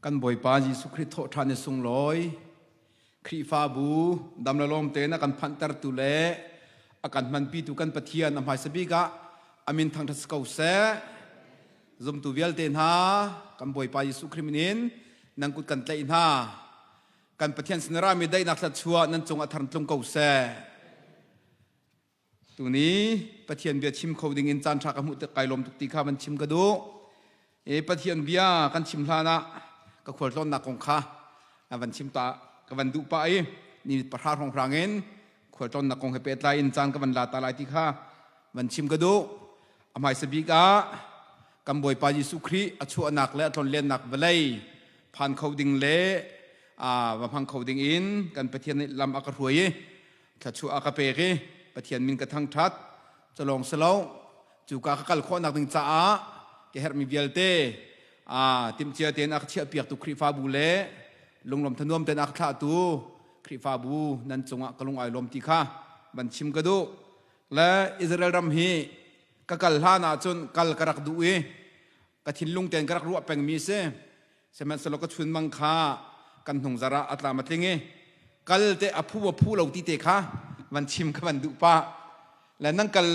Kan Bawipa Jesuh Khrih thawhṭhan i sunglawi Khrihfabu dam le lawm tein a kan phanhtertu le a kan hmanpitu kan Pathian a hmaisa bik ah a min thangṭhat si ko seh. Zumtu vialte hna kan Bawipa Jesuh Khrih min in nan kut kan tlaih hna. Kan Pathian sin rami daihnak thluachuah nan cungah thar tlung ko seh. Tuni Pathian bia chim kho ding in caan ṭha ka hmuh tik kai lawm tuk ti kha van chim ka duh. E Pathian bia kan chim hlan ah ka khualtlawnnak kong kha van chim ta ka van duh pah i ni pahra hrawnghrang in khualtlawnnak kong he pehtlai in caan ka van la ta lai ti kha van chim ka duh. A hmaisa bik ah kan Bawipa Jesuh Khrih a chuahnak le a tlonlennak vawlei phan kho ding le va hmang kho ding in kan Pathian nih lam a ka hruai i thluachuah a ka pek i Pathian min ka thangṭhat culawng si lo cuka ka kal khawhnak ding caah ka herhmi vialte timhcia tein a ka chiahpiaktu Khrihfabu le lunglawm thanuam tein a ka thlahtu Khrihfabu nan cungah ka lung ai lawm ti kha van chim ka duh le Israel ram hi ka kal hlan ahcun kal ka rak duh i ka thinlung tein ka rak ruah pengmi si Sihmanhsehlaw ka chunmang kha kan hnungzar ah a tlam a tling i kal te a phu a phu lo ti te kha van chim kha van duh pah le nan kal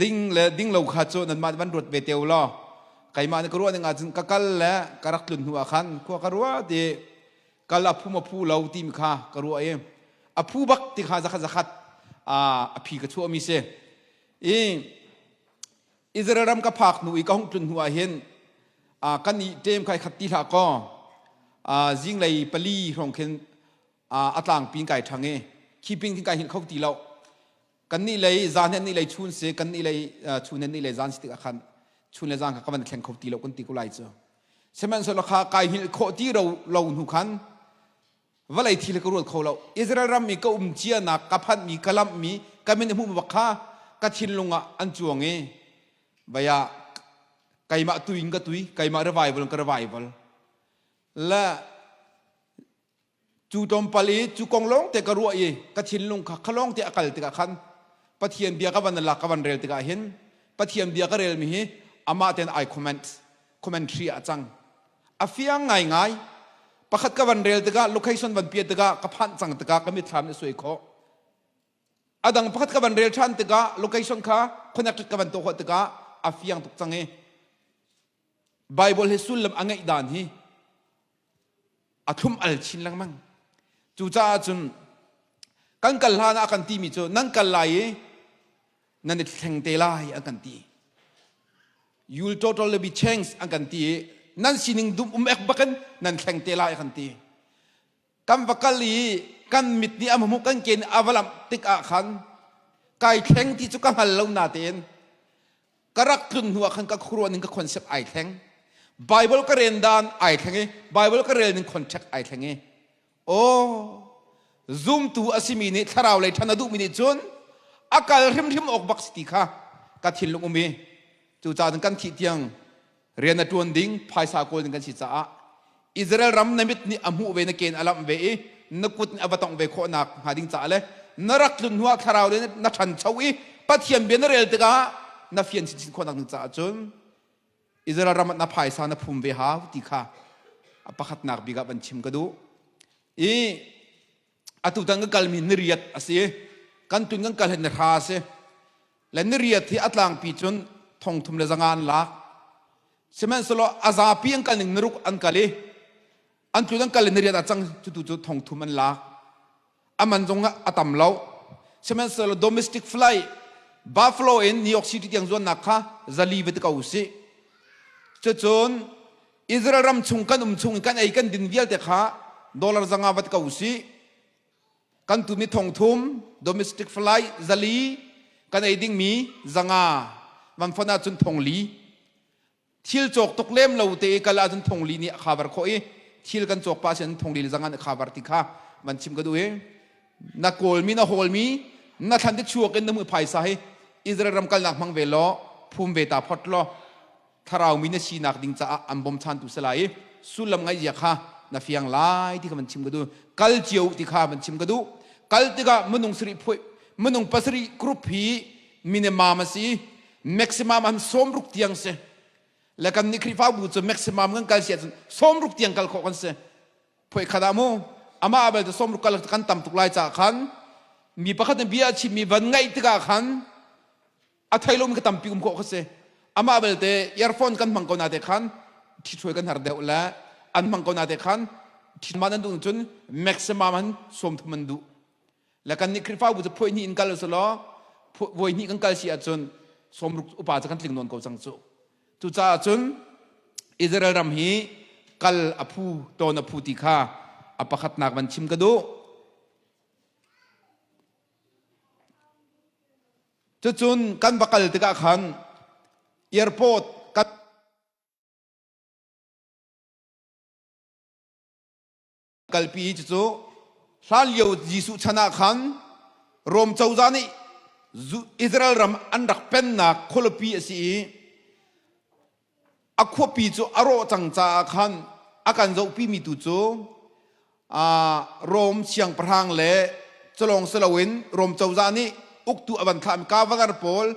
ding le ding lo kha cu nanmah van ruat ve te u law keimah nih ka ruah ning ahcun ka kal le ka rak tlun hnu ah khan khua ka ruah ti kal a phu ma phu lo timi kha ka ruah i a phu bak ti kha zakhat zakhat a phi ka chuahmi si i Israel ram ka phak hnu i ka hung tlun hnu ah hin kan i ṭem khai khat ti hlah kaw zinglei pali hrawng khin a tlangpi in kai ṭhang i khi pin khin kai hngilh kho ti lo. Kan nih lei zan he nih lei chun si kan nih lei chun he nih lei zan si tikah khan chun le zan kha ka van thleng kho ti lo kan ti ko lai cu. Sihmanhsehlaw kha kai hngilh khawh ti lo hnu khan vawlei thil ka ruat kho lo Israel ram i ka um cianak ka phanhmi ka lamhmi ka min hmuh bak kha ka thinlung ah an cuang i vaya keimah tuin ka tui keimah revival ka revival le cu tlawmpal i cu kong lawng te ka ruah i ka thinlung kha khalawng te a kal tikah khan Pathian bia ka van lak ka van rel tikah hin Pathian bia ka relmi hi amah ten ai comment commentary ah cang A fiang ngaingai. Pakhat ka van rel tikah location van piat tikah ka phanh cang tikah ka mitthlam nih a suai khawh. A dang pakhat ka van rel ṭhan tikah location kha connected ka van tuah khawh tikah a fiang tuk cang i Bible hi sullam a ngeih dan hi a thlum al chin lengmang. Cucaah cun kan kal hlan ah a kan timi cu nan kal lai i nan i thleng te lai an kan ti you will totally be changed an kan ti i nan sining dum um ek bakin nan thleng te lai an kan ti kan va kal i kan mit nih a hmuh kan ke nih a va lamh tik ah khan kai thleng ti cu ka hngal lo na tein ka rak tlun hnu ah khan ka khuaruah ning ka concept ai thleng Bible ka ren dan ai thleng i Bible ka rel ning context ai thleng i Aw, zumtu a simi nih thlarau lei ṭhan a duhmi nih cun a kal hrimhrim awk bak si ti kha ka thinlung um i cucaah cun kan thih tiang rian a ṭuan ding phaisa kawl ding kan si caah Israel ram na mit nih a hmuh ve na ke in a lamh ve i na kut nih a va tongh ve khawhnak hnga ding caah le na rak tlun hnuah thlarau lei na ṭhancho i Pathian bia na rel tikah na fian chinchin khawhnak ding caah cun Israel ram ah na phaisa na phum ve hau ti kha a pakhatnak bik ah van chim ka duh. I atutan kan kalmi niriat a si. Kan tun kan kal hi nihra a si. Le niriat hi a tlangpi cun thongthum le zanga an lak. Sihmanhsehlaw a zapi an kal ning niruk an kal i an tlun an kal i niriat ah cang cu tu cu thongthum an lak. A man zong a tam lo. Sihmanhsehlaw domestic flight Buffalo in New York City tiang zuannak kha zali va ti ko usih. Cucun Israel ram chung kan um chung i kan ei kan din vialte kha dollar zanga va ti ko usih. Kan tumi thongthum domestic flight zali kan ei dingmi zanga van fon ahcun thongli Thil cawk tuk lem lo te i kal ahcun thongli nih a khavar khawh i thil kan cawk pah sin thongli le zangan a khavar ti kha van chim ka duh i na kawlmi na hawlmi na thlan te chuak in na hmuh phaisa hi Israel ram kalnak hmang ve law phum ve ta phot law thlarau mi na sinak ding caah an bawmchantu si lai i sullam ngaih zia kha na fiang lai ti kha van chim ka duh kal cio ti kha van chim ka duh kal tikah minung sarih phui minung pasarih group hi minimum a si maximum an 60 tiang si. Le kan nih Khrihfabu cu maximum kan kal si ahcun 60 tiang kal khawh kan si. Phuai khat ah mu amah bel cu 60 kal kan tam tuk lai caah khan mi pakhat nih bia a chimmi van ngaih tikah khan a thei lomi ka tampi um khawh kha si. Amah belte earphone kan hmang ko na te khan ṭhithruai kan har deuh le an hmang ko na te khan ṭhitman an duh cun maximum an 30 an duh. Le kan nih Khrihfabu cu phuai hnih in kal usulaw voi hnih kan kal si ahcun 60 upa cu kan tling nawn ko cang cu. Cucaah cun Israel ram hi kal a phu tawn a phu ti kha a pakhatnak van chim ka duh. Cucun kan va kal tikah khan airport kan kalpi cucu hlanlio Jesuh chan ah khan Rom cozah nih Israel ram an rak pennak khualipi a si i a khuapi cu a rawh cang caah khan a kan zohpimi tu cu Rom siangpahrang le culawng si loin Rom cozah nih uktu a van thlahmi governor pawl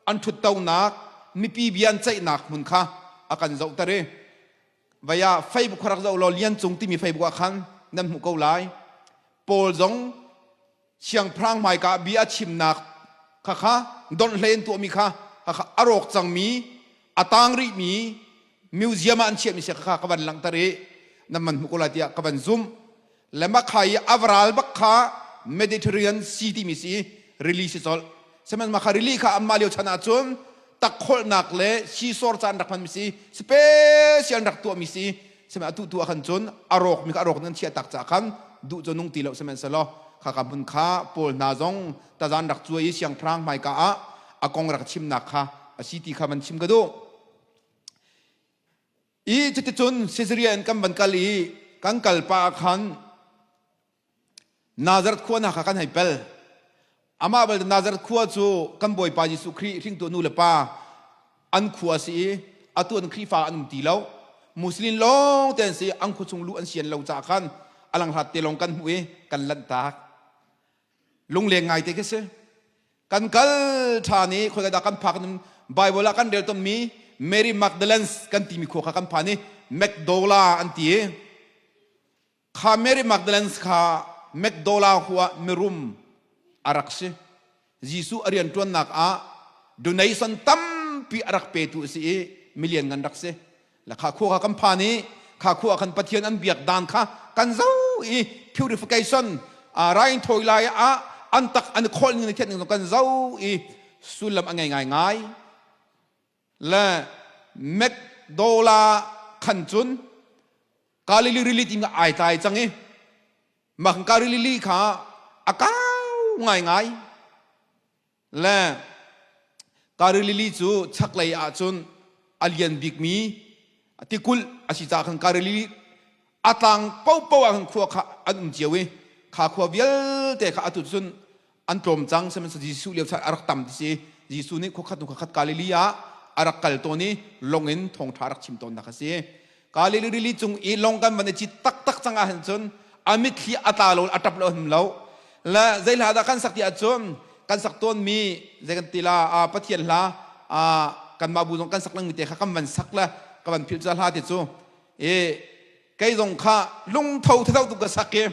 an ṭhuttonak mipi bia an ceihnak hmun kha a kan zohter i Vai ah Facebook kha rak zoh law Lian Cung timi Facebook ah khan nan hmuh ko lai. Paul zong siangpahrang hmaika ah bia a chimnak kha kha donhhlei an tuahmi kha kha a rawk cangmi a tang rihmi museum ah an chiahmi sia kha ka van langhter i nan man hmuh ko lai tiah ka van zumh. Le makha i a varal bak kha Mediterranean Sea timi si rili si colh. Sihmanhsehlaw makha rili kha anmah lio chan ahcun takkholhnak le sisawr caan rak hmanmi si special rak tuahmi si sihmanhsehlaw atu tu ah khan cun a rawkmi kha a rawk nan chiah tak caah khan duh cu nung ti lo sihmanhsehlaw kha ka hmun kha Paul hna zong tazan rak cuai i siangpahrang hmaika ah a kong rak chimnak kha a si ti kha van chim ka duh. I cuticun Caesarea in kan van kal i kan kal pah ah khan Nazareth khua hna kha kan hei pel. Amah belte Nazareth khua cu kan Bawipa Jesuh Khrih hringtu nu le pa an khua a si i atu an Khrihfa an um ti lo. Muslim lawng te an si an khua chung luh an sian lo caah khan a langhlat te lawng kan hmuh i kan lanhtak. Lungleng ngai te khi si. Kan kal ṭhan i khoika dah kan phak Bible ah kan rel tawnmi Mary Magdalene kan timi khua kha kan phan i Magdala an ti i kha Mary Magdalene kha Magdala khua mirum a rak si. Jesuh a rianṭuannak ah donation tampi a rak petu a si i milian ngan rak si. La kha khua kha kan phan i kha khua khan Pathian an biak dan kha kan zo i purification rain thawi lai ah an tak an kholh ning thiat ning kan zo i sullam a ngei ngai ngai le McDola khan cun Galilee rili ti ai tlai cang i mah Galilee kha a kau ngai ngai Le Galilee cu chaklei ahcun a lian bikmi tikulh a si caah khan Galilee a tlang paohpaoh ah khan khua kha an um cio i kha khua vialte kha atu cun an tlawm cang sihmanhsehlaw Jesuh lio chan a rak tam ti si Jesuh nih khua khat hnu khua khat Galilee ah a rak kal tawn i lawng in thawngṭha a rak chim tawnnak a si. Galilee rili cung i lawng kan van i cit taktak cang ah hin cun a mitthli a tla lo a ṭap lo him lo le zei hla dah kan sak ti ahcun kan sak tawnmi zei kan ti la a Pathian hla a kanmah bu zong kan sak lengmi te kha kan van sak le ka van philh cu hla te cu i kei zong kha lungtho thatho tuk ka sak i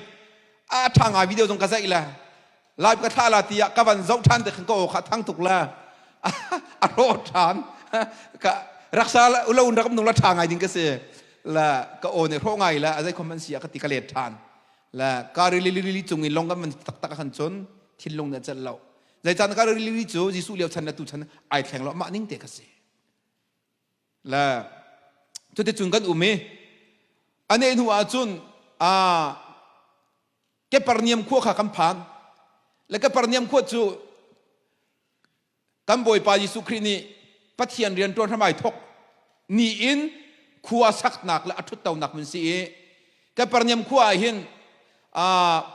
a ṭha ngai video zong ka zaih le live ka thlah la tiah ka van zoh ṭhan te khan ka aw kha thang tuk la a rawh ṭhan ka raksa lo in rak nung la ṭha ngai ding ka si la ka aw nih hrawh ngai la a zei khom an si ah ka ti ka let ṭhan la ka rili rili cung in long kan van taktak khan cun thinlung nih a celh lo zeicahtiah ka rili cu Jesuh lio chan le tu chan ai thleng lo mah ning te ka si le cuticun kan um i a neh hnu ah cun Keperniam khua kha kan phan. Le Keperniam khua cu kan Bawipa Jesuh Khrih nih Pathian rian ṭuan hram ai thawk ni in khua saknak le a ṭhuttonak hmun si i Keperniam khua ah hin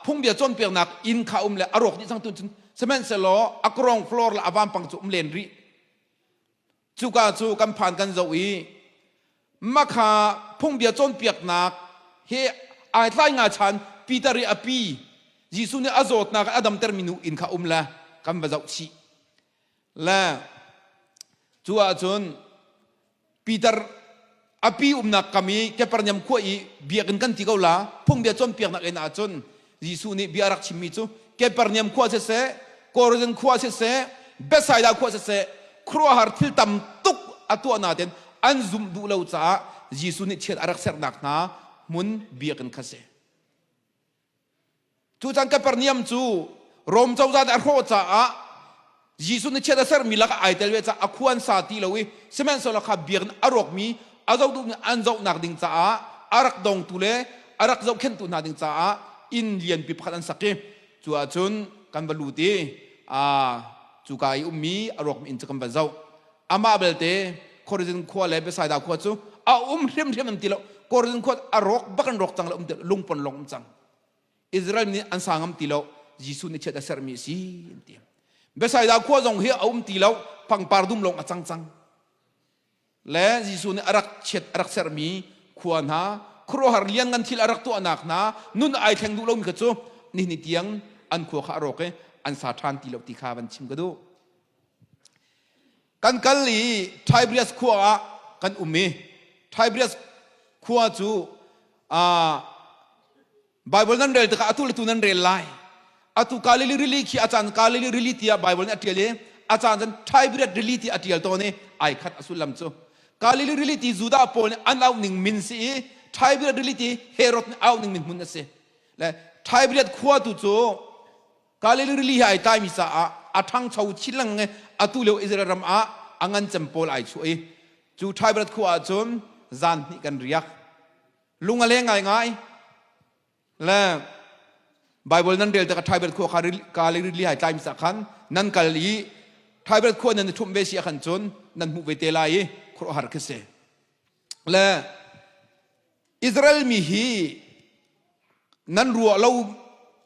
phungbia cawnpiaknak inn kha um le a rawk dih cang tu cun sihmanhsehlaw a ground floor le a vampang cu um len rih Cuka cu kan phan kan zoh i makha phungbia cawnpiaknak he ai tlai nga chan Peter i a pi Jesuh nih a zawtnak a damtermi nu inn kha um le kan va zoh chih. Le cu ahcun. Peter a pi umnak kam i Kapernaum khua i biakinn kan ti ko la phungbia cawnpiaknak inn ah cun Jesuh nih bia a rak chimmi cu Kapernaum khua siseh Korazin khua siseh Bethsaida khua siseh khuaruahhar thil tam tuk a tuah nain an zumh duh lo caah Jesuh nih chiat a rak sernak hna hmun biakinn kha si. Cu caan Kapernaum cu Rom cozah nih a hrawh caah Jesuh nih chiat a sermi lakah ai tel ve caah a khua an sa ti lo i sihmanhsehlaw kha biakinn a rawkmi a zoh duhmi an zohnak ding caah a rak dongtu le a rak zohkhenhtu hna ding caah inn lianpi pakhat an sak i cu ahcun kan va lut i cuka i ummi a rawkmi inn cu kan va zoh. Amah belte Khorazin khua le Bethsaida khua cu a um hrimhrim an ti lo. Khorazin khua a rawk bak an rawk cang le um ti lo, lungpon lawng um cang. Israel nih an sa ngam ti lo Jesuh nih chiat a sermi a si an ti. Bethsaida khua zong hi a um ti lo pangpar dum lawng a cang cang. Le Jesuh nih a rak chiat a rak sermi khua hna khuaruahhar lianngan thil a rak tuahnak hna nun ai thleng duh lomi kha cu nihin tiang an khua kha a rawk i an sa ṭhan ti lo ti kha van chim ka duh. Kan kal i Tiberias khua ah kan um i Tiberias khua cu Bible nan rel tikah atu le tu nan rel lai. Atu Galilee rili khi a caan Galilee rili tiah Bible nih a ṭial i a caan cun Tiberias rili ti a ṭial tawn i ai khat a sullam cu. Galilee rili ti Judah pawl nih an auh ning min si i Tiberias rili ti Herod nih auh ning min hmun a si. Le Tiberias khua tu cu Galilee rili he ai tlaimi caah a ṭhangcho chin lengmang i atu lio Israel ram ah a ngan cem pawl ai chuah i cu Tiberias khua ah cun zan hnih kan riak. Lung a leng ngaingai. Le Bible nan rel tikah Tiberias khua kha Galilee rili hai tlaimi caah khan nan kal i Tiberias khua nan i ṭhumh ve si ah khan cun nan hmuh ve te lai i khuaruahhar khi si. Le Israel mi hi nan ruah lo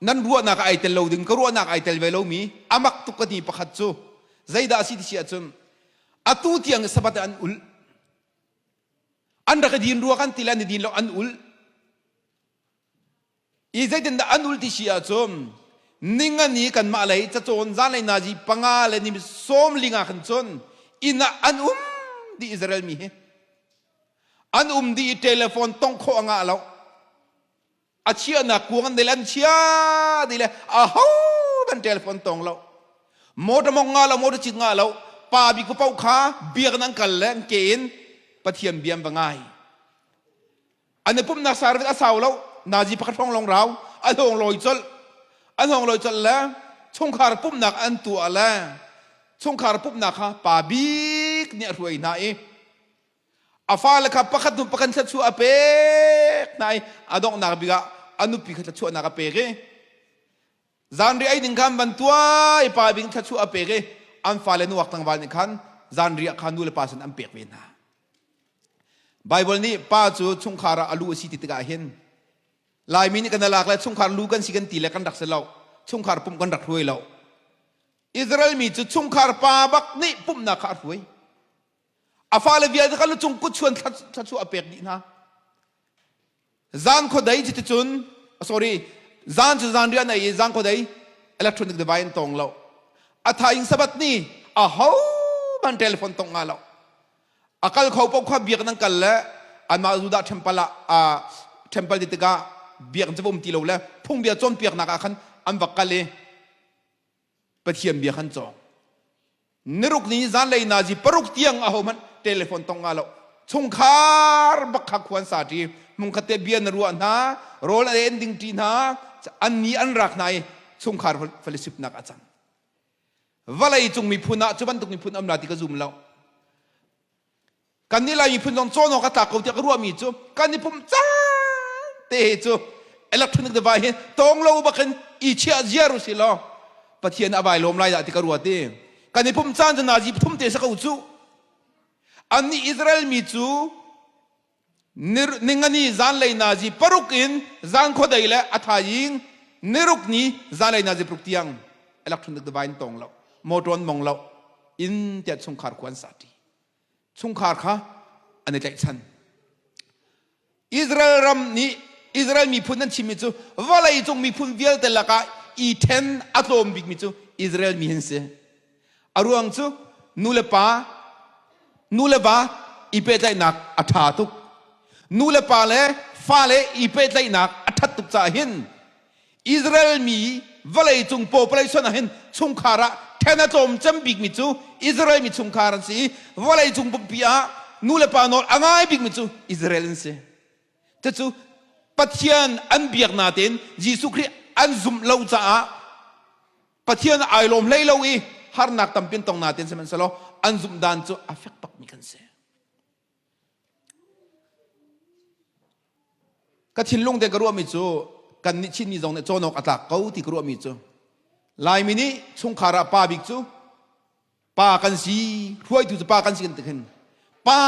nan ruahnak ai tel lo ding ka ruahnak ai tel ve lomi amak tuk ka ti pakhat cu zeidah a si ti si ahcun atu tiang Sabbath an ul an rak i din rua kan ti le an i din lo an ul i zeitindah an ul ti si ahcun ningani kanmah lei cacawn zanlei nazi panga le ni sawm linga khan cun inn ah an um dih Israel mi hi an um dih i telephone tong khawh a ngah lo a chiahnak kuang an dil an chia dih le aho ban telephone tong lo motor mong nga lo motor cit nga lo pa bi ko pau kha biak nan kal le ke in pathian biam va ngai an i pumhnak service a sau lo nazi pakhat hrawng lawng rau a hlawng lawi colh an hawng lawi colh le chungkhar pumhnak an tuah le chungkhar pumhnak kha pa bik nih a hruai hna i a fale kha pakhat hnu pakhat thluachuah a pek hna i a donghnak bik ah a nupi kha thluachuahnak a pek i zanriah ei ding khan van tuah i pa bik thluachuah a pek i an fale nuak tlangval nih khan zanriah kha nu le pa sin an pek ve hna Bible nih pa cu chungkhar ah a lu a si ti tikah hin Laimi nih kan lak le chungkhar lu kan si kan ti le kan rak si lo chungkhar pumh kan rak hruai lo Israel mi cu chungkhar pa bak nih pumhnak kha a hruai A fale vialte kha lucung kutchuan thluachuah a pek dih hna. Zan khuadei cuticun sorry zan cu zan rian ei i zan khuadei electronic device an tong lo. A thaing sabat ni a ho man telephone tong nga lo. A kal kho paoh kha biak nan kal le anmah Judah temple ah temple ti tikah biak cu um ti lo le phungbia cawnpiaknak ah khan an va kal i Pathian bia khan cawng. Niruk ni zanlei nazi paruk tiang ahohmanh telephone tong nga lo. Chungkhar bak kha khuan sa ṭi. Hmungkhat te bia na ruah hna, rawl a en ding ṭi hna, an ni an rak hna i chungkhar fellowship nak a cang. Vawlei cung miphun ah cu bantuk miphun am la ti ka zum lo. Kan nih Lai miphun zong cawn awk a tlak ko tiah ka ruahmi cu kan i pumh caan te he cu electronic device hi tawng lo bakin i chiah ziar u si law Pathian a vai lawm lai dah ti ka ruat i kan i pumh caan cu nazi pathum te sa ko cu annih Israel mi cu ningani zanlei nazi paruk in zan khuadei le a thaizing niruk ni zanlei nazi paruk tiang electronic device tawng lo motor an mong lo inn tiah chungkhar khua an sa ṭi chungkhar kha an i tlaihchan. Israel ram nih Israel miphun an chimmi cu vawlei cung miphun vialte lakah i ṭhen a tlawm bikmi cu Israel mi an si. A ruang cu nu le pa nu le va i pehtlaihnak a ṭha tuk. Nu le pa le fale i pehtlaihnak a ṭhat tuk caah hin Israel mi vawleicung population ah hin chungkhar ah ṭhen a tlawm cem bikmi cu Israel mi chungkhar an si i vawleicung pumpi ah nu le pa nawl a ngai bikmi cu Israel an si. Cucu Pathian an biak natein Jesuh Khrih an zumh lo caah Pathian ai lawm hlei lo i harnak tampi an tong natein sihmanhsehlaw an zumh dan cu a fek bakmi kan si. Ka thinlung te ka ruahmi cu kannih Chinmi zong nih cawn awk a tlak ko ti ka ruahmi cu Laimi nih chungkhar ah pa bik cu pa kan si hruaitu cu pa kan si kan ti khin pa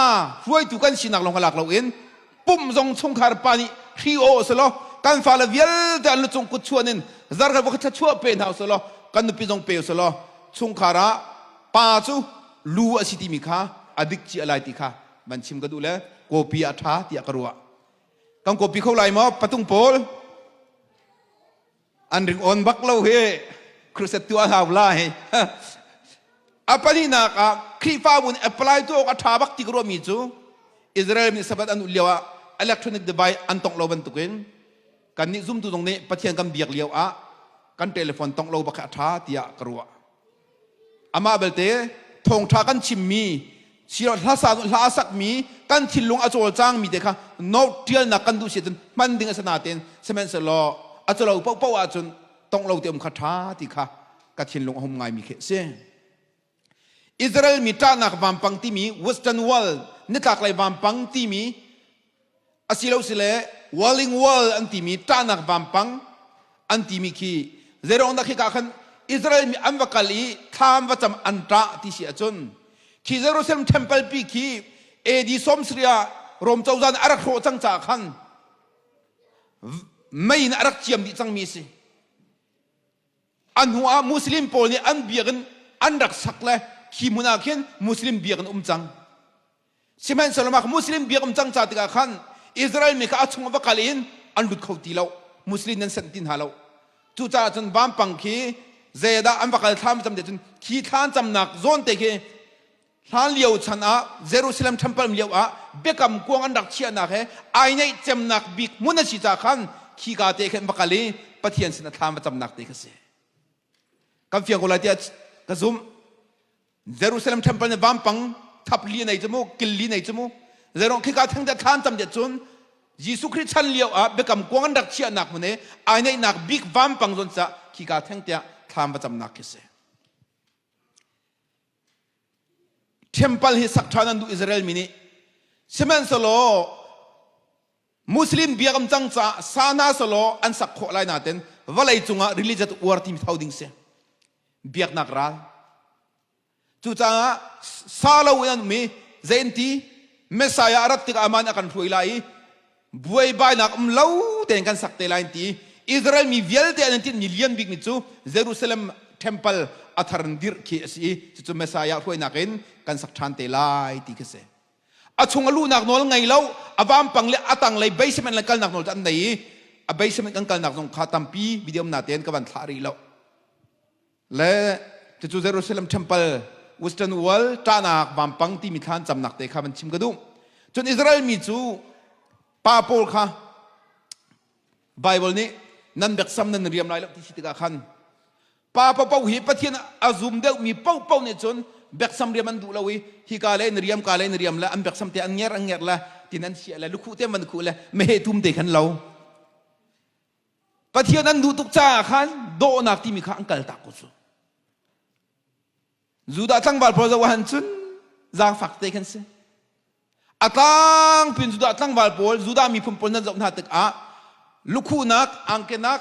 hruaitu kan sinak lawng kha lak loin pum zong chungkhar pa nih hri aw selaw kan fale vialte an lucung kut chuan in zarkhat voikhat thluachuah pe hna uselaw kan nupi zong pe uselaw chungkhar ah pa cu lu a si timi kha a dik cia lai ti kha van chim ka duh le kawpi a ṭha tiah ka ruah. Kan kawpi kho lai maw patung pawl? An ring on bak lo hi crusade tu a hau lai. A pahnihnak ah Khrihfabu nih apply tu awk a ṭha bak ti ka ruahmi cu Israel mi Sabbath an ulh lio ah electronic device an tongh lo bantukin kannih zumtu zong nih Pathian kan biak lio ah kan telephone tongh lo bak hi a ṭha tiah ka ruah. Amah belte thawngṭha kan chimmi hlasa hla a sakmi kan thinlung a cawlcangmi te kha note ṭialnak kan duh si ahcun hman ding a si natein sihmanhsehlaw a calo paohpaoh ahcun tongh lo te um kha ṭha ti kha ka thinlung a hum ngaimi khi a si. Israel mi ṭahnak vampang timi Western Wall nitlaklei vampang timi asilosile Wailing Wall an timi ṭahnak vampang an timi khi zeiruang dah khika khan Israel mi an va kal i thla an va cam an ṭah ti si ahcun khi Jerusalem temple pi khi AD 70 ah Rom cozah nih a rak hrawh cang caah khan mei in a rak ciam dih cangmi a si. A hnu ah Muslim pawl nih an biakinn an rak sak le khi hmun ah khin Muslim biakinn um cang. Sihmanhsehlaw mah Muslim biakam cang ca tikah khan Israel mi kha a chung va kal in an lut kho ti lo. Muslim nan senh ti hna lo. Cucaah cun vampang khi zeidah an va kal thlam cam te cun khi thlan camnak zawn te khi hlan lio chan ah Jerusalem temple lio ah biakam kuang an rak chiahnak he ai neih cemnak bik hmun a si ca khan khi ka te khin va kal i Pathian sin a thlam va camnak te kha si. Kan fiang ko lai tiah ka zumh. Jerusalem temple nih vampang thap li nei cu mu kil li nei cu mu zeirong khika theng te thlan tam det cun Jesuh Khrih chan lio ah biakam kuang an rak chiahnak hmun i ai neihnak bik vampang zawn ca khika theng tiah thlam va camnak khi si temple hi sak ṭhan an duh Israel mi nih sihmanhsehlaw Muslim biakam cang caah sana selaw an sak khawh lai naten vawlei cungah religious war timi tho ding si biaknak ral cucaah sa lo in an um i zei Messiah a rat tikah aman a kan hruai lai i buaibainak um lo tein kan sak te lai ti Israel mi vialte an tinhmi lian bikmi cu Jerusalem temple a thar in dirh khi a si i cucu Messiah hruainak in kan sak ṭhan te lai ti khi si a chung a luhnak nawl ngei lo a vampang le a tanglei basement le kalnak nawl cu an nei i a basement kan kalnak zong kha tampi video na tein ka van thlah rih lo le cucu Jerusalem temple Western Wall ṭahnak vampang timi thlan camnak te kha van chim ka duh cun Israel mi cu pa pawl kha Bible nih nan beksam nan riam lai lo ti si tikah khan pa paohpaoh hi Pathian a zum deuhmi paohpaoh nih cun beksam riam an duh lo i hika le in riam ka le in riam le an beksam te an nger an nger le tin an chiah le lukhuh te man khuh le meheh tum te khan lo Pathian an duh tuk caah khan dawhnak timi kha an kal tak ko cu Judah tlangval pawl zoh han cun zaangfak te khan si A tlangpi in Judah tlangval pawl, Judah miphun pawl nan zoh hna tikah lukhuhnak, angkenak,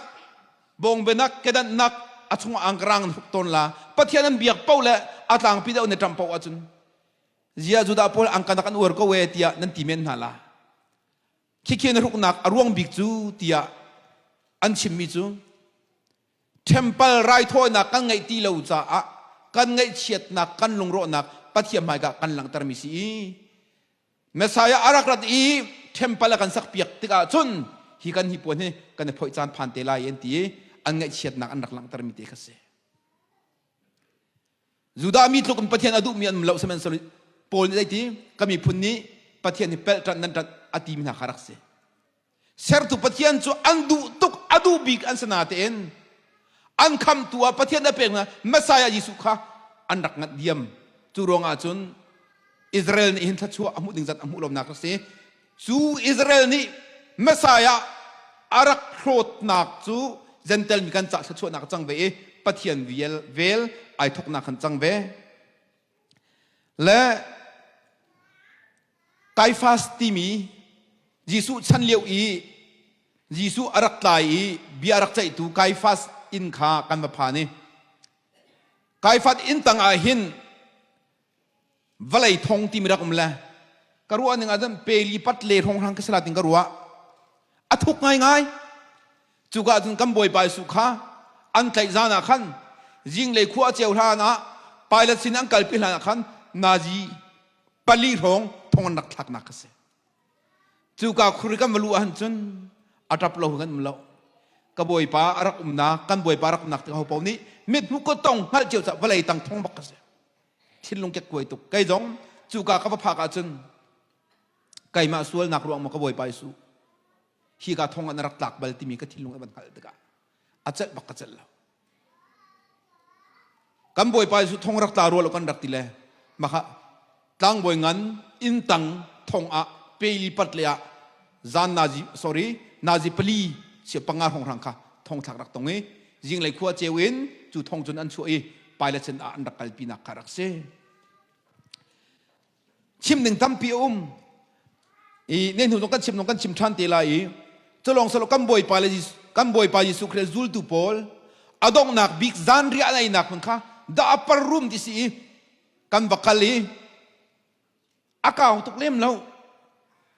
bawngbenak, kedanhnak a chungah angkarang an hruk tawn la. Pathian an biak paoh le a tlangpi deuh na ṭam paoh ahcun zia Judah pawl angkanak an uar ko e tiah nan ti men hna la. Khikhi na hruknak a ruang bik cu tiah an chimmi cu Temple raithawinak kan ngeih ti lo caah kan ngaihchiatnak kan lungrawhnak Pathian hmaika kan langhtermi si i Messiah a rak rat i temple a kan sakpiak tikah cun hi kan hi puan hi kan i phoih caan phan te lai an ti i an ngaihchiatnak an rak langhtermi te kha si. Judah mi tluk in Pathian a duhmi an um lo sihmanhsehlaw Paul nih zeiti ka miphun nih Pathian hi pelh ṭanh nan ṭanh a timi hna kha rak si. Sertu Pathian cu an duh tuk a duh bik an si natein an khamtu ah Pathian a pek hna Messiah Jesuh kha an rak nganh diam. Cu ruangah cun Israel nih hin thluachuah a hmuh ding zat a hmuh lonak a si. Cu Israel nih Messiah a rak hlawtnak cu Gentel mi kan cah thluachuahnak a cang ve i Pathian vel, vel ai thawknak kan cang ve. Le Kaifas timi Jesuh chan lio i Jesuh a rak tlai i bia a rak ceihtu Kaifas inn kha kan va phan i Kaifas inn tang ah hin vawlei thong timi rak um le ka ruah ning ahcun peli pat le hrawng hrang ka si la ting ka ruah a thuk ngaingai cuka cun kan bawipa Jesuh kha an tlaih zan ah khan zinglei khua ceu hlan ah Pilate sin an kalpi hlan ah khan nazi pali hrawng thong an rak thlaknak a si cuka khuri kan va luh ahhan cun a ṭap lo kan um lo ka bawipa a rak umnak kan bawipa a rak umnak tik ho paoh nih mit hmu ko tong hngalh cio ca vawlei tang thong bak ka si thinlung kekkuai tuk kei zong cuka ka va phak ahcun keimah sualnak ruang maw ka bawipa Jesuh hi ka thong ah na rak tlak bal timi ka thinlung a van hngalh tikah a celh bak ka celh lo kan bawipa Jesuh thong rak tla rua lo kan rak ti le maka tlangbawi ngan inn tang thong ah peli pat le ah zan nazi sorry nazi pali sia panga hrawng hrang kha thong thlak rak tong i zinglei khua ceu in cu thong cun an chuah i Pilate sin ah an rak kalpi nak kha rak si chim ding tampi a um i ne hnu zong kan chim zong kan chim ṭhan te lai i culong salo kan bawipa le kan bawipa Jesuh Christ zultu pawl a donghnak bik zanriah an einak hmun kha the upper room ti si i kan va kal i a kau tuk lem lo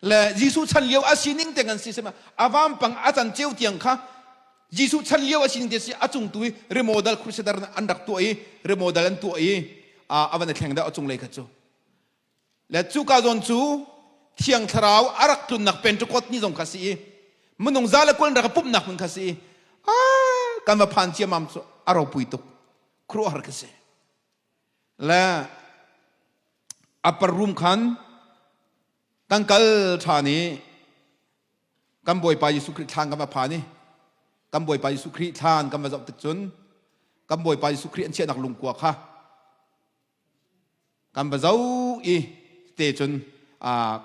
le Jesuh chan lio a sining te kan si sema a vampang a can ceu tiang kha Jesuh chan lio a sining te si a cung tu i remodel crusader an rak tuah i remodel an tuah i a van i thleng deuh a cung lei kha cu le cuka zawn cu thiang thlarau a rak tlunnak Pentecost ni zong kha si i minung za le kul rak pumhnak hmun kha si i kan va phan ciamam cu a ropui tuk khuaruahhar ka si Le upper room khan kan kal ṭhan i kan Bawipa Jesuh Khrih thlan kan va phan i kan Bawipa Jesuh Khrih thlan kan va zoh tik cun kan Bawipa Jesuh Khrih an chiahnak lungkua kha kan va zoh i te cun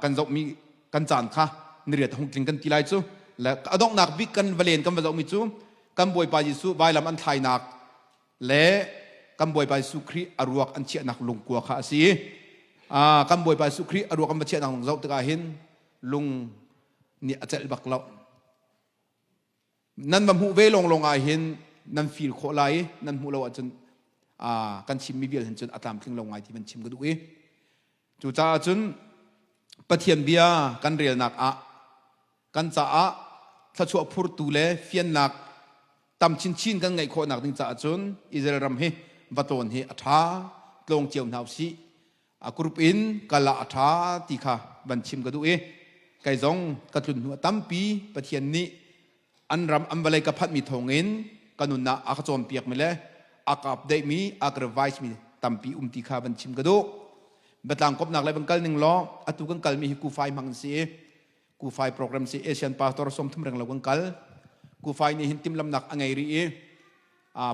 kan zohmi kan caan kha niriat hung tling kan ti lai cu le a donghnak bik kan va len kan va zohmi cu kan Bawipa Jesuh vailam an thlainak le kan Bawipa Jesuh Khrih a ruak an chiahnak lungkua kha a si i kan Bawipa Jesuh Khrih a ruak an va chiahnak lung zoh tikah hin lung nih a celh bak lo. Nan va hmuh ve lawnglawng ah hin nan feel khawh lai i nan hmuh lo ahcun kan chimmi vial hin cun a tlamtling lo ngai ti van chim ka duh i cucaah cun Pathian bia kan relnak ah kan caah thluachuah phurtu le fiannak tam chinchin kan ngeih khawhnak ding caah cun Israel ram hi va tlawn hi a ṭha tlawng cio hna usih a group in kal ah a ṭha ti kha van chim ka duh i kei zong ka tlun hnu a tampi Pathian nih an ram an vawlei ka phanhmi thawngin ka nunnak a ka cawnpiakmi le a ka update mi a ka revise mi tampi um ti kha van chim ka duh biatlang kopnak le van kal ning law atu kan kalmi hi kufai hmang an si i Kufai program si Asian pastor 30 reng lo kan kal. Kufai nih hin timhlamnak a ngei rih i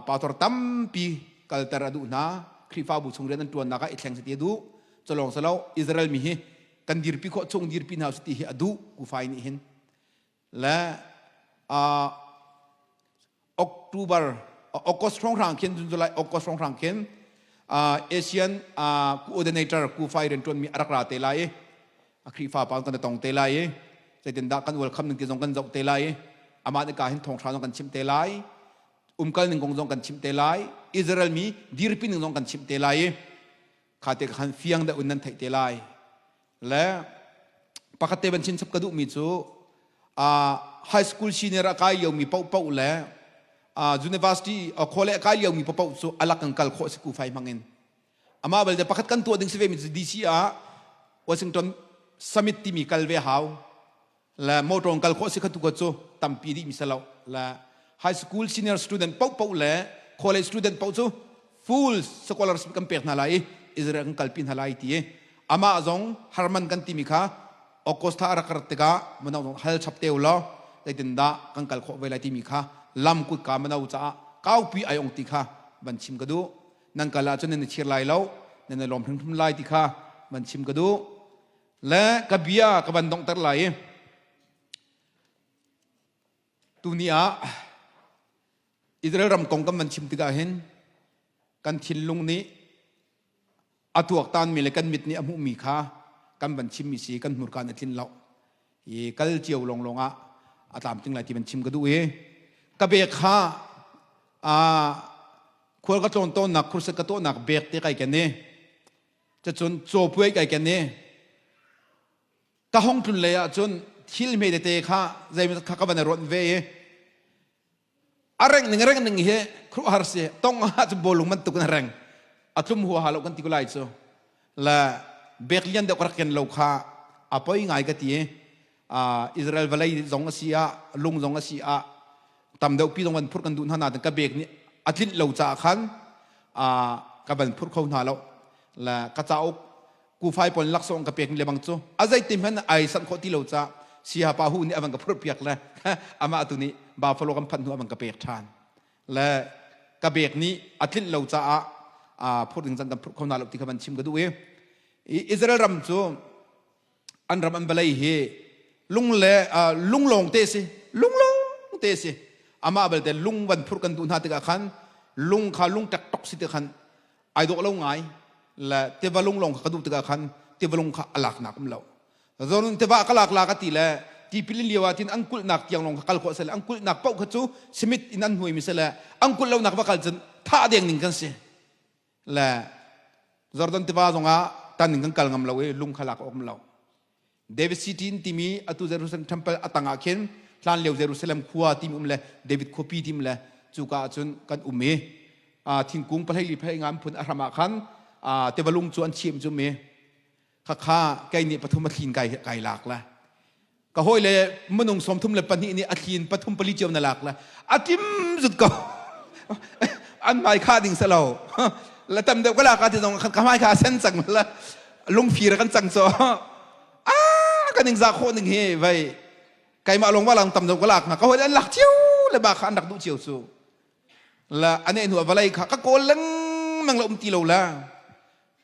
pastor tampi kalter a duh hna. Khrihfabu chung rian an ṭuannak ah i thleng si ti a duh. Culawng si lo Israel mi hi kan dirpi khawh chung dirpi hna usih ti hi a duh Kufai nih hin. Le October August hrawnghrang khin June July August hrawnghrang khin ASEAN coordinator kufai rianṭuanmi a rak ra te lai i a Khrihfa pa kan tong te lai i zeitindah kan welcome ning ti zong kan zoh te lai i amah nih ka hin thawngṭha zong kan chimh te lai umkal ning kong zong kan chimh te lai Israel mi dirpi ning zong kan chimh te lai i kha te khan fiang deuh in nan theih te lai Le pakhat te van chinchap ka duhmi cu uh, high school senior a kai liomi paohpaoh le uh, university uh, khawle a kai liomi paohpaoh cu alak kan kal khawh si ku fai hmang in amah balte pakhat kan tuah ding si ve mi cu DC ah Washington Summit timi kal ve hau le motor kal khawh si kha tu cu tampi dih mi si lo le high school senior student paohpaoh le college student paoh cu full scholarship kan pek hna lai i Israel kan kalpi hna lai ti i amah zong Harman kan timi kha August thla a rak rat tikah mino zong hal chap te u law zeitindah kan kal khawh ve lai timi kha lam kutka mino caah kaupi ai ong ti kha van chim ka duh. Nan kal ahcun nan i chir lai lo, nan i lawm hrimhrim lai ti kha van chim ka duh. Le ka bia ka van donghter lai i tuni ah Israel ram kong kan van chim tikah hin kan thinlung nih a tuaktanmi le kan mit nih a hmuhmi kha kan van chimmi si kan hmurka nih a tlin lo i kal cio lawnglawng ah a tlamtling lai ti van chim ka duh i ka bek kha khual ka tlawn tawnnak khursat ka tuahnak bek te kai ken i cacun cawpuai kai ken i ka hong tlun lei ah cun thil hme tete kha zeimaw kha ka van i rawnh ve i A reng ning reng ning hi khuaruahhar si. Tong ah cu bawlung bantuk in a reng. A tlum huaha lo kan ti ko lai cu. Le bek lian deuh ka rak ken lo kha a poi ngai ka ti. Israel vawlei zong a si ah, lung zong a si ah, tam deuh pi zong van phurh kan duh hna nain ka bek nih a tlinh lo caah khan ka van phurh kho hna lo. Le ka cauk kufai pawl laksawng ka pek le bang cu a zeiti hmanh ai sanh khawh ti lo ca siha pa hu nih a van ka phurh piak le amah tu nih buffalo kan phanh hnu a van ka pek ṭhan le ka bek nih a tlinh lo caah a phurh ding chan kan phurh kho hna lo ti kha van chim ka duh i Israel ram cu an ram an vawlei hi lung le lung lawng te si lung lawng te si amah belte lung van phurh kan duh hna tikah khan lung kha lung ṭekṭok si ti khan ai dawh lo ngai le tiva lung lawng kha ka duh tikah khan tiva lung kha a laknak um lo zonun tiva ka lak la ka ti le tipil in lio ah tin an kulhnak tiang lawng kha kal khawh sele an kulhnak paoh kha cu simit in an hnuai mi sele an kulh lonak va kal cun thah deng ning kan si le Jordan tiva zongah tan in kan kal ngam lo i lung kha lak awk um lo David City in timi atu Jerusalem temple a tangah khin hlan lio Jerusalem khua timi um le David khuapi timi le cuka ah cun kan um i thingkung pahleili pahleili nga an phun a hram ah khan tivalung cu an chim cu mi khakha kei nih pathum a thlin kai kai lak la ka hawi le minung 32 nih a thlin pathum pali cio na lak la a tim zut ko an mai kha ding selo la tam deuh ka lak ah ti zong ka mai kha sen cang la lungfir kan cang cho ah kan ning za khawh ning hi vai keimah lawng wa lang tam deuh ka lak na ka hawi an lak cio le ba kha an rak duh cio cu la ane hnu vawlei kha ka kawl lengmang la um ti lo la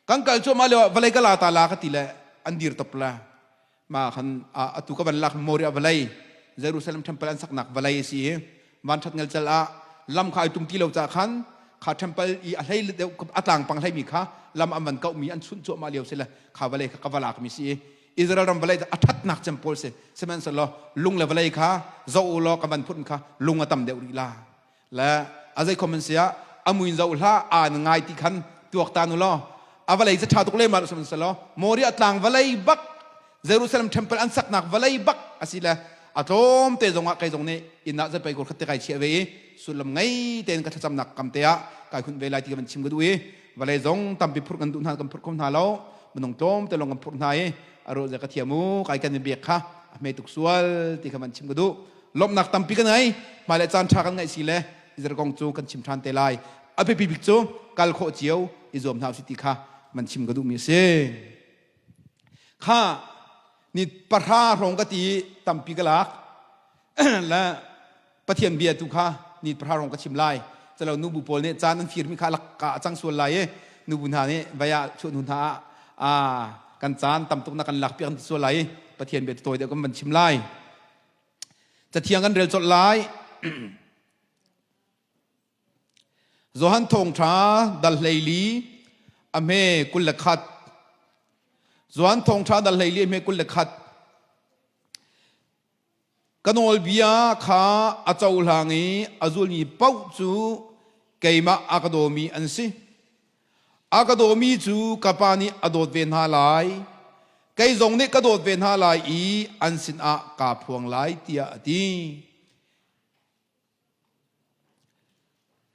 kan kal cuahmah lio ah vawlei ka la ta la ka ti le an dir top la ma khan atu ka van lak Moria vawlei Jerusalem temple an saknak vawlei a si i van that ngal cal ah lam kha ai tum ti lo ca khan kha temple i a hlei deuh a tlang pang hlei mi kha lam an van kauh mi an chunh cuahmah lio si le kha vawlei kha ka va lak mi si i Israel ram vawlei a thatnak cem pawl si sihmanhsehlaw lung le vawlei kha zoh u law ka van phut kha lung a tam deuh rih la le a zei khom an si ah a muin zoh hlah aa na ngai ti khan tuak ta nu law a vawlei cu ṭha tuk lem ah sihmanhsehlaw Moriah tlang vawlei bak Jerusalem temple an saknak vawlei bak a si le a tlawm te zong ah kei zong nih inn ah zeipei kul khat te kai chiah ve i sullam ngei tein ka thlacamnak kam te ah kai hunh ve lai ti ka van chim ka duh i vawlei zong tampi phurh kan duh hna kan phurh kho hna lo minung tlawm te lawng kan phurh hna i a ruah ka thiam u kai kan i biak kha a hme tuk sual ti kha van chim ka duh lawmhnak tampi kan ngei hmailei caan ṭha kan ngeih si le Israel kong cu kan chim ṭhan te lai a biapi bik cu kal khawh cio i zuam hna usih ti kha man chim ka duhmi a si kha ni pahra hrawng ka ti tampi ka lak le Pathian bia tu kha ni pahra hrawng ka chim lai calo nubu pawl nih caan an firmi kha lak ka cang sual lai i nubu hna nih vaya chuah hnu hna ah kan caan tam tuk na kan lak piak an ti sual lai i Pathian bia tu tawi deuh kan van chim lai Cathiang kan rel colh lai. Johan thawngṭha dal hleili a hme 21. Johan thawngṭha dal hleili a hme 21. Ka nawlbia kha a cohlang i a zulmi paoh cu keimah a ka dawmi an si. A ka dawmi cu ka Pa nih a dawt ve hna lai. Kei zong nih ka dawt ve hna lai i an sinah kaa phuang lai tiah a ti.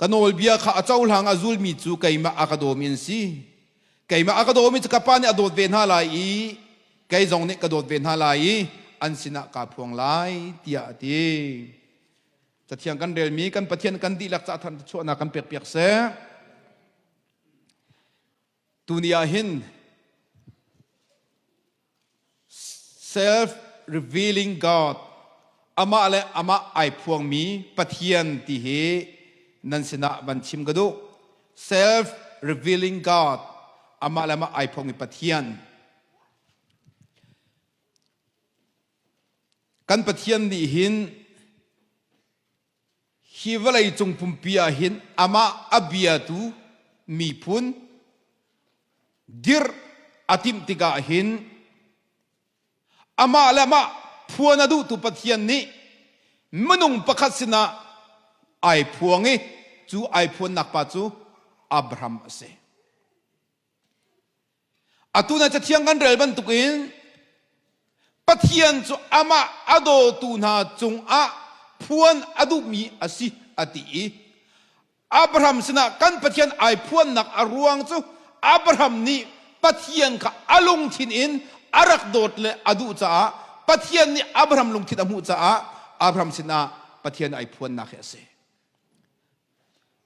Ka nawlbia kha a cohlang a zulmi cu keimah a ka dawmi an si. Keimah a ka dawmi cu ka Pa nih a dawt ve hna lai i kei zong nih ka dawt ve hna lai i an sinah kaa phuang lai tiah a ti. Cathiang kan relmi kan Pathian kan dihlak ca than chuahnak kan pekpiak seh. Tuni ah hin Self-revealing God, amah le amah ai phuangmi Pathian ti hi nan sinah van chim ka duh. Self-revealing God, amah le amah ai phuangmi Pathian. Kan Pathian nih hin hi vawlei cung pumpi ah hin amah a biatu miphun dirh a timh tikah hin amah le amah phuan a duhtu Pathian nih minung pakhat sinah ai phuang i cu ai phuannak pa cu Abraham a si. Atu na Cathiang kan rel bantukin Pathian cu amah a dawtu hna cungah phuan a duhmi a si a ti i Abraham sinah kan Pathian ai phuannak a ruang cu Abraham nih Pathian kha a lungthin in a rak dawt le a duh caah Pathian nih Abraham lungthin a hmuh caah Abraham sinah Pathian ai phuannak hi a si.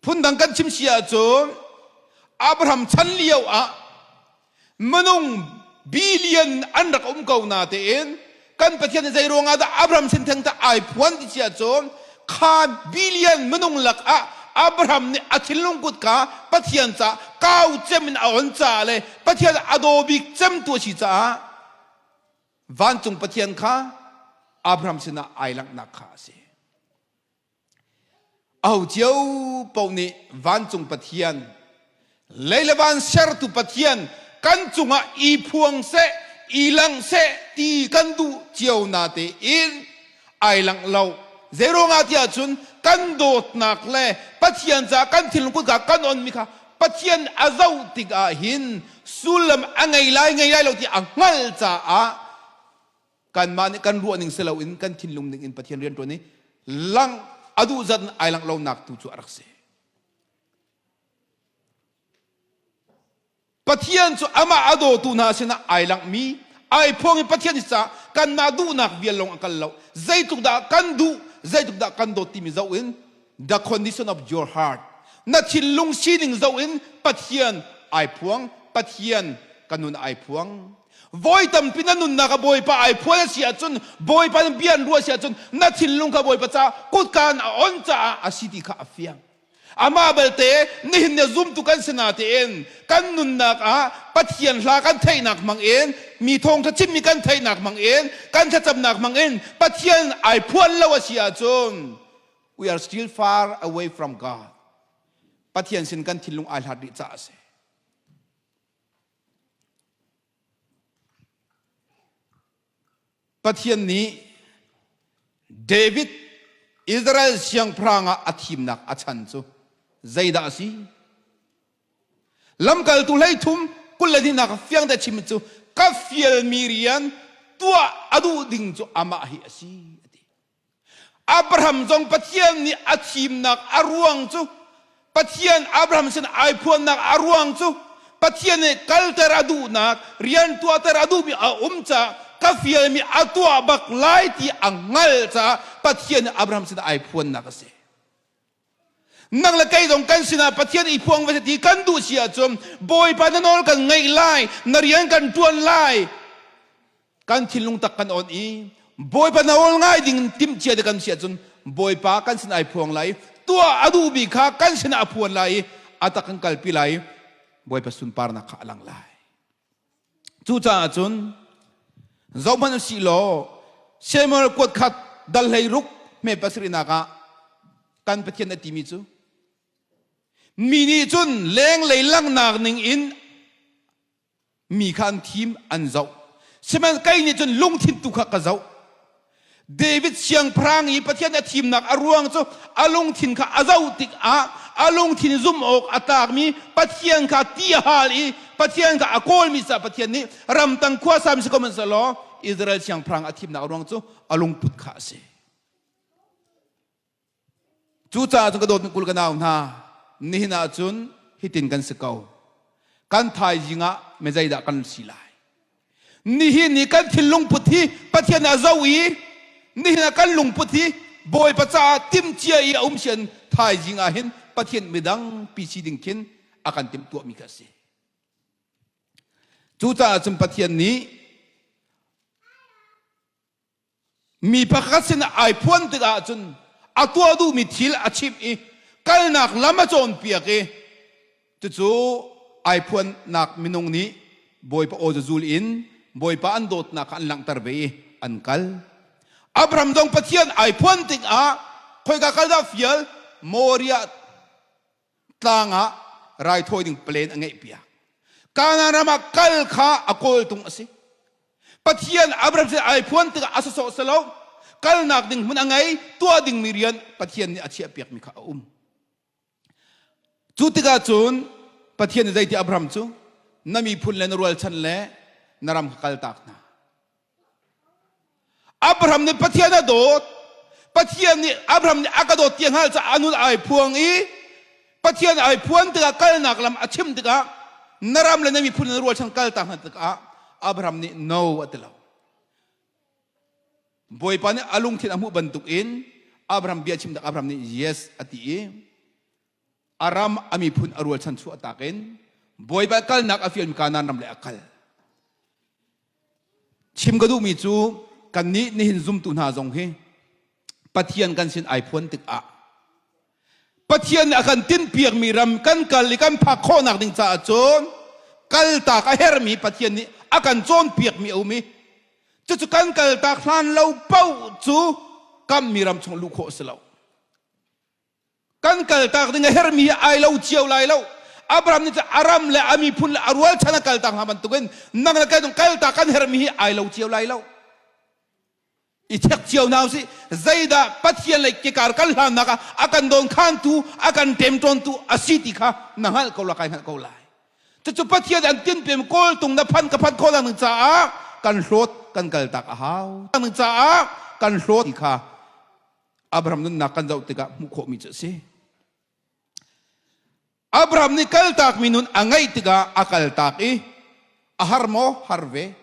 Phundang kan chim si ahcun Abraham chan lio ah minung billion an rak um ko na tein kan Pathian nih zei ruangah dah Abraham sin theng tah ai phuan ti si ahcun kha billion minung lak ah Abraham nih a thinlung kut kha Pathian ca kau cem in a on caah le Pathian a daw bik cem tu a si caah vancung Pathian kha Abraham sinah ai langhnak kha a si. Aho cio paoh nih vancung Pathian, lei le van sertu Pathian kan cungah i phuang seh, i lang seh ti kan duh cio na tein ai langh lo. Zeiruangah tiah cun kan dawtnak le Pathian caah kan thinlung kutka kan onmi kha Pathian a zoh tikah hin sullam a ngei lai ngei lai lo ti a hngalh caah kanmah nih kan ruah ning si loin kan thinlung ning in Pathian rian ṭuan i lang a duh zat in ai langh lonak tu cu a rak si. Pathian cu amah a dawtu hna sinah ai langhmi ai phuang i Pathian caah kanmah duhnak vial lawng a kal lo. Zeitluk dah kan duh, zeitluk dah kan dawt timi zoh in the condition of your heart na thinlung sining zoh in Pathian ai phuang, Pathian ka nun ai phuang. Voi tampi na nunnak ah Bawipa ai phuan a si ahcun Bawipa nih bia an ruah a si ahcun na thinlung kha Bawipa caah kutka in a on caah a si ti kha a fiang. Amah belte nihin ni zumtu kan si natein kan nunnak ah Pathian hla kan theihnak hmang in mi thawngtha chimmi kan theihnak hmang in kan thlacamnak hmang in Pathian ai phuan lo a si ahcun we are still far away from God. Pathian sin kan thinlung ai hlat rih caah a si. Pathian nih David Israel siangpahrang ah a thimnak a chan cu zeidah a si? Lamkaltu 13 21 nak fiang te chim cu ka fialmi rian tuah a duh ding cu amah hi a si a ti. Abraham zong Pathian nih a thimnak a ruang cu Pathian Abraham sin ai phuannak a ruang cu Pathian nih kalter a duhnak rian tuahter a duhmi a um caah ka fialmi a tuah bak lai ti a hngalh caah Pathian nih Abraham sin ai phuannak a si. Nang le kei zong kan sinah Pathian i phuang ve ti kan duh si ahcun Bawipa na nawl kan ngaih lai, na rian kan ṭuan lai. Kan thinlung tak kan on i Bawipa nawl ngai ding timhcia te kan si ahcun Bawipa kan sin ai phuang lai tuah a duhmi kha kan sinah a phuan lai i a tak kan kalpi lai Bawipa sunparnak kha a lang lai. Cucaah cun zohhmanh usih law Samuel kuat khat dal 16 hme pasarihnak ah kan Pathian a timi cu mi nih cun lenglei langhnak ning in mi kha an thim an zoh sihmanhsehlaw kei nih cun lungthin tu kha ka zoh David siangpahrang i Pathian a thimnak a ruang cu a lungthin kha a zoh tikah a lungthin zumh awk a tlakmi Pathian kha ti a hal i Pathian kha a kawlmi caah Pathian nih ramtang khuasami si ko hmanhsehlaw Israel siangpahrang a thimnak a ruang cu a lungput kha a si. Cucaah cun ka dawtmi kul ka nau hna, nihin ah cun hitin kan si ko. Kan thaizing ah mi zeidah kan si lai? Nihin i kan thinlung put hi Pathian a zoh i nihin ah kan lungput hi Bawipa caah timhcia i a um sian thaizing ah hin Pathian midang pi si ding khin a kan timhtuahmi kha a si. Cucaah cun Pathian nih. Mi pakhat sin ai phuan tikah cun a tuah duhmi thil a chimh i kalnak lam a cawnpiak i cucu ai phuannak minung nih Bawipa aw cu zul in Bawipa an dawtnak kha an langhter ve i an kal. Abraham zong Pathian ai phuan tikah khoika kal dah fial Moriah tlang ah raithawi ding plan a ngeihpiak. Kanaan ram ah kal kha a kawltung a si. Pathian Abraham sin ai phuan tikah a sawsawh si lo. Kalnak ding hmun a ngei, tuah dingmi rian Pathian nih a chiahpiakmi kha a um. Cu tikah cun Pathian nih zeiti Abraham cu na miphun le na rualchan le na ram kha kaltak hna. Abraham nih Pathian a dawt. Pathian nih Abraham nih a ka dawt ti a hngalh caah a nun ai phuang i Pathian ai phuan tikah kalnak lam a chim tikah na ram le na miphun na rualchan kaltak hna tikah Abraham nih no a ti lo. Bawipa nih a lungthin a hmuh bantuk in Abraham bia chim tik Abraham nih yes a ti i a ram a miphun a rualchan chuah tak in Bawipa kalnak a fialmi Kanaan ram le a kal. Chim ka duhmi cu kannih nihin zumtu hna zong hi Pathian kan sin ai phuan tikah Pathian nih a kan tinhpiakmi ram kan kal i kan phak khawhnak ding caah cun kaltak a herhmi Pathian nih a kan cawnpiakmi a um i cucu kan kaltak hlan lo paoh cu kammi ram chung luh khawh a si lo. Kan kaltak ding a herhmi hi ai lo cio lai lo. Abraham nih a ram le a miphun le a rualchan a kaltak hna bantukin nang le kai kaltak kan herhmi hi ai lo cio lai lo. I check cio hna usih. Zeidah Pathian lei kekar kan hlannak ah a kan dawnkhantu, a kan ṭemṭawntu a si ti kha na hngalh ko la kai hngalh ko lai. Cucu Pathian an tinpem kawltung na phan ka phan khawh ding caah kan hlawt kan kaltak a hau. Ding caah kan hlawt ti kha Abraham nunnak kan zoh tikah hmuh khawhmi cu a si. Abraham nih kaltakmi nun a ngeih tikah a kaltak i a har maw? Har ve.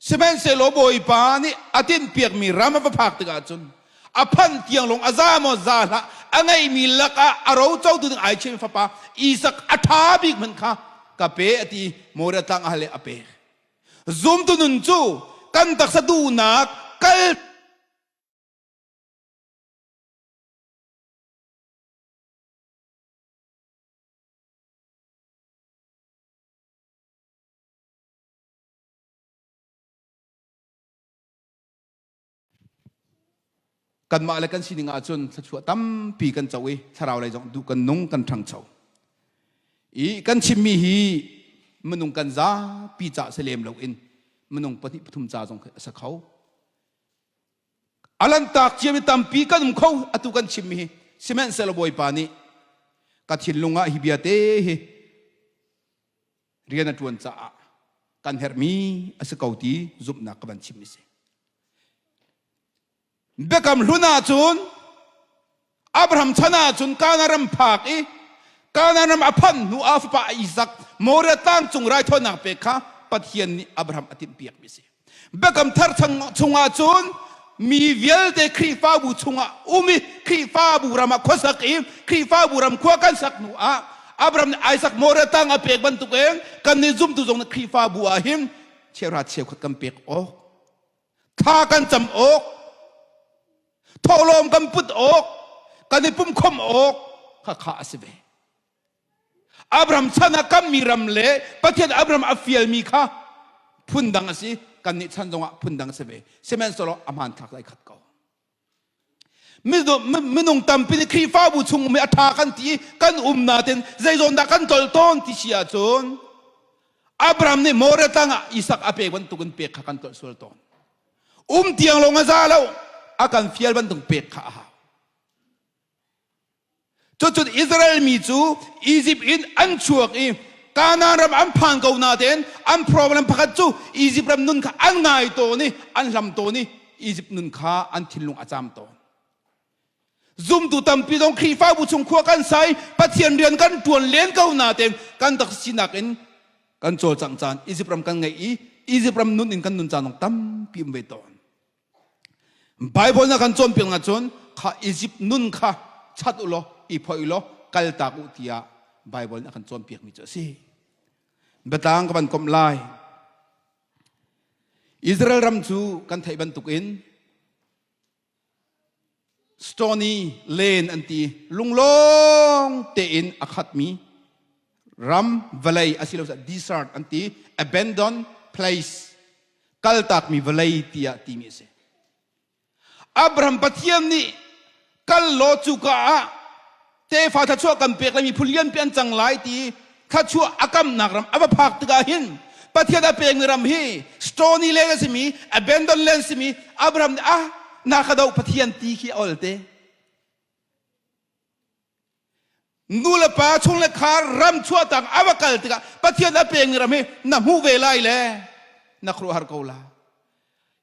Sihmanhsehlaw Bawipa nih a tinhpiakmi ram a va phak tikah cun a phanh tiang lawng a za maw za hlah a ngeihmi lakah a ro cotu ding ai chim fapa Isak a ṭha bik hmanh kha ka pe a ti Moriah tlang a hal i a pek. Zumtu nun cu kan taksa duhnak kal Kanmah le kan sining ahcun thluachuah tampi kan co i thlarau lei zong duh kan nung kan ṭhangcho. I kan chimmi hi minung kan zapi ca si lem loin minung pahnih pathum ca zong khi a si kho. A lantak ciami tampi kan um kho atu kan chimmi hi sihmanhsehlaw Bawipa nih ka thinlung ah hi bia te hi rian a ṭuan caah kan herhmi a si ko ti zumhnak ka van chimmi si. Biakam hlun ahcun Abraham chan ahcun Kanaan ram phak i Kanaan ram a phanh hnu ah fapa Isaac Moriah tlang cung raithawinak pek kha Pathian nih Abraham a timhpiakmi a si. Biakam thar chungah cun mi vialte Khrihfabu chungah um i Khrihfabu ram ah khuasak i Khrihfabu ram khua kan sak hnu ah Abraham nih Isaac Moriah tlang a pek bantukin kannih zumtu zong nih Khrihfabu ah hin cheuhra cheukhat kan pek awk thla kan cam awk thawhlawm kan put awk kan i pumkhom awk kha kha a si ve Abraham chan ah kammi ram le Pathian Abraham a fialmi kha phundang a si kannih chan zongah phundang a si ve sihmanhsehlaw a hmanthlak lai khat ko minung tampi nih Khrihfabu chung um i a ṭha kan ti i kan um nain zeizawn dah kan tlol tawn ti si ahcun Abraham nih Moriah tlang ah Isak a pek bantukin pek kha kan tlolh sual tawn. Um tiang lawng a za lo, a kan fial bantuk pek kha a hau. Cucun Israel mi cu Egypt in an chuak i Kanaan ram an phan ko natein an problem pakhat cu Egypt ram nun kha an ngai tawn i an hlam tawn i Egypt nun kha an thinlung a caam tawn. Zumtu tampi zong Khrihfabu chung khua kan sai Pathian rian kan ṭuan len ko natein kan tak sinak in kan cawlcangh caan Egypt ram kan ngeih i Egypt ram nun in kan nun caan zong tampi um ve tawn. Bible na kan cawnpiak na cun kha Egypt nun kha chat u law i phoih u law kaltak u tiah Bible nih a kan cawnpiakmi cu a si. Biatlang ka van komh lai. Israel ram cu kan theih bantukin Stony Lane an ti lunglawng tein a khatmi ram vawlei asilo desert an ti abandoned place kaltakmi vawlei tiah timi a si. Abraham Pathian nih kal law cuka ah tefa thluachuah kan pek lai miphun lianpi an cang lai ti thluachuah a kamnak ram a va phak tikah hin Pathian a pekmi ram hi stony land a simi abandon land simi Abraham nih ah na ka doh Pathian ti khi a ol te nu le pa chung le khar ram chuahtak a va kal tikah Pathian a pekmi ram hi na hmuh ve lai le na khuaruahhar ko la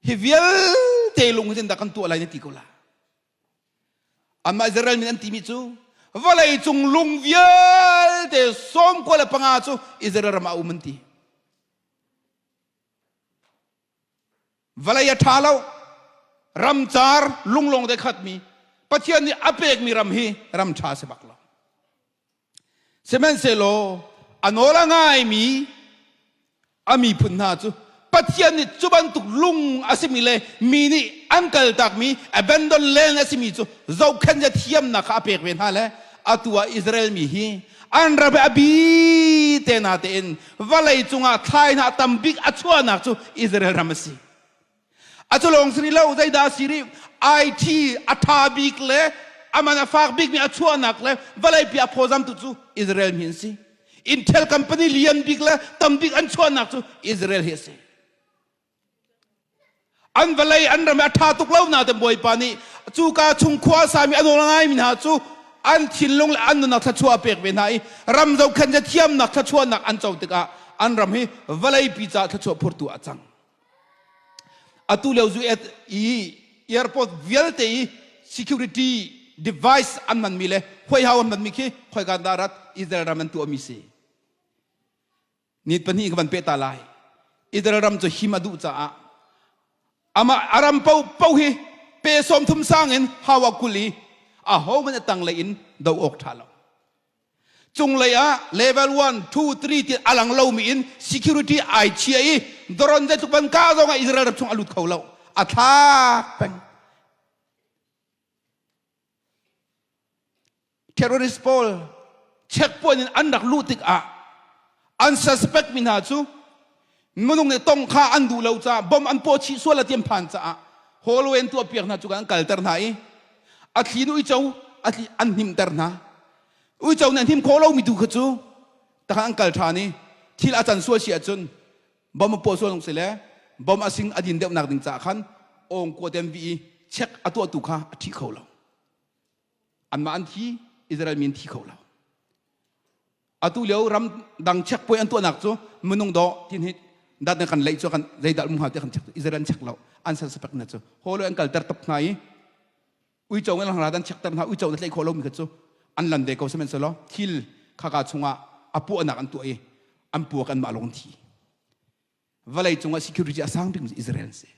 hi vialte lung hin dah kan tuah lai na ti ko la Anmah Israel min an timi cu vawlei cung lung vialte 95 cu Israel ram ah a um an ti. Vawlei a ṭha lo, ramcar lunglawng te khatmi Pathian nih a pekmi ram hi ram ṭha a si bak lo. Sihmanhsehlaw a nawl a ngaimi a miphun hna cu Pathian nih cu bantuk lung a simi le mi nih an kaltakmi abandon land a simi cu zohkhenh le thiamnak kha a pek ve hna le atu ah Israel mi hi an ram a bi te na tein vawlei cungah thlai hna tam bik a chuahnak cu Israel ram a si. A cu lawng si rih lo zeidah a si rih IT a ṭha bik le a man a fak bikmi a chuahnak le vawleipi a phawzamtu cu Israel mi an si. Intel company lian bik le tam bik an chuahnak cu Israel hi a si. An vawlei an ram a ṭha tuk lo nain Bawipa nih cuka chung khua sami a nawl ngaimi hna cu an thinlung le an nunnak thluachuah a pek ve hna i ram zohkhenh le thiamnak thluachuahnak an co tikah an ram hi vawleipi caah thluachuah phurtu ah a cang. Atu lio zu i airport vialte i security device an hmanmi le huaihau an hmanmi khi khoika dah rat Israel ram an tuahmi si. Nit pahnih ka van peh ta lai. Israel ram cu him a duh caah amah a ram po po hi pe 30 sang in hawa kul i a ho man a tanglei in do awk tha lo. Cunglei ah level 1, 2, 3 ti a lang lomi in security ai chia i doron zeitluk ban ka zong ah Israel ram chung a lut kho lo. A thlak peng. Terrorist pawl checkpoint in an rak luh tikah an suspect mi hna cu minung nih tong kha an duh lo caah bom an paw chih sual a ti an phan caah hallway an tuah piak hna cu an kalter hna i a thli in uico a thli an hnimter hna uico nih an hnim khawh lomi tu kha cu takhan an kal ṭhan i thil a can sual si ahcun bom a puah sual zong si le bom a sing a din deuhnak ding caah khan awng kua te an vih i check a tuahtu kha a thi kho lo anmah an thi Israel mi an thi kho lo Atu lio ram dang checkpoint an tuahnak cu minung dawh tin hi dat na kan leih cu kan zeidah um hnga ti kan check Israel an check lo an san spek na cu holo an kalter top hna i uico ngan hra dan check ter hna uico na tlaih khawh lomi kha cu an lan ve ko sihmanhsehlaw thil khaka chungah a puahnak an tuah i an puak an mah lawng thi vawlei cungah security a sang bik Israel an si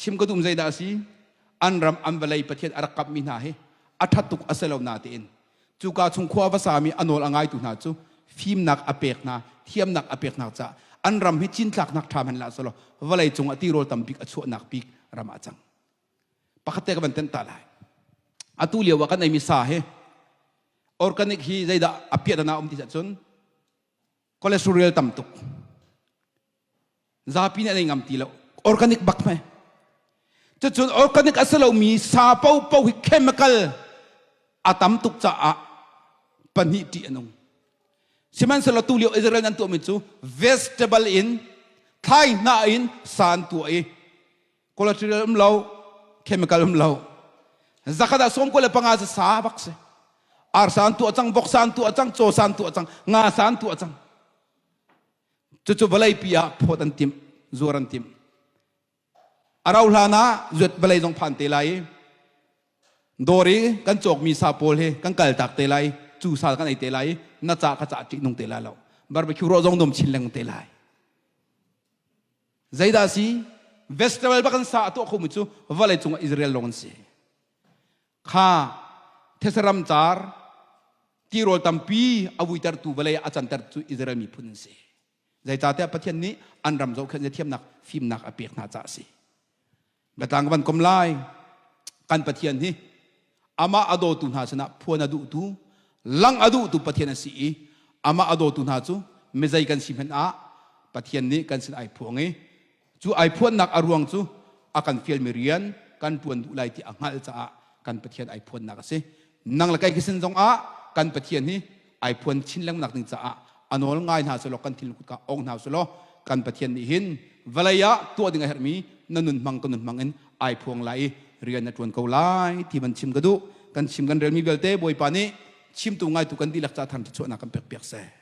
Chim ka duh zeidah a si? An ram an vawlei Pathian a rak kamhmi hna hi a ṭhat tuk a si lo natein cuka chung khua va sami a nawl a ngaitu hna cu fimnak a pek hna, thiamnak a pek hna caah an ram hi cintlaknak ṭha hmanh hlah selaw vawlei cung ah tirawl tam bik a chuahnak bik ram ah a cang. Pakhat te ka van tenh ta lai. Atu lio ah kan eimi sa hi organic hi zeidah a piahtana um ti ahcun cholesterol tam tuk. Zapi nih an ei ngam ti lo. Organic bak hme. Cucun organic a si lomi sa paohpaoh hi chemical a tam tuk caah pahnih ṭih a nung. Sihmanhsehlaw tu lio Israel an tuahmi cu vegetable in thlai hnah in sa an tuah i cholesterol um lo, chemical um lo. Zakhat ah 95 cu sa bak si. Arsa an tuah cang, voksa an tuah cang, cawsa an tuah cang, ngasa an tuah cang. Cucu vawleipi ah phawt an timh, zuar an timh. A rau hlan ah zuat vawlei zong phan te lai i dawr i kan cawkmi sa pawl hi kan kaltak te lai, cu sa kan ei te lai i na ca ka ca ṭihnung te lai lo. Barbecue rawh zong dum chin lengmang te lai. Zeidah si? Vegetable bak an sa a tuah khomi cu vawlei cungah Israel lawng an si. Kha thesaram car tirawl tampi a vuitertu vawlei ah a canter cu Israel miphun an si. Zeicahtiah Pathian nih an ram zohkhenh le thiamnak fimnak a pek hna caah a si. Biatlang ka van kom lai. Kan Pathian hi amah a dawtu hna sinah phuan a duhtu, lang a duhtu Pathian a si i amah a dawtu hna cu mizei kan si hmanh ah Pathian nih kan sin ai phuang i cu ai phuannak a ruang cu a kan fialmi rian kan ṭuan duh lai ti a hngalh caah kan Pathian ai phuannak a si. Nang le kai sin zong ah kan Pathian hi ai phuan chin lengmang ding caah a nawl ngai hna selaw kan thinlung kutka ong hna selaw kan Pathian nih hin vawlei ah tuah ding a herhmi na nun hmang ka nun hmang in ai phuang lai i rian na ṭuan ko lai ti van chim ka duh. Kan chim kan relmi vialte Bawipa nih chimtu ngaitu kan dihlak ca thang chuahnak kan pek piak seh.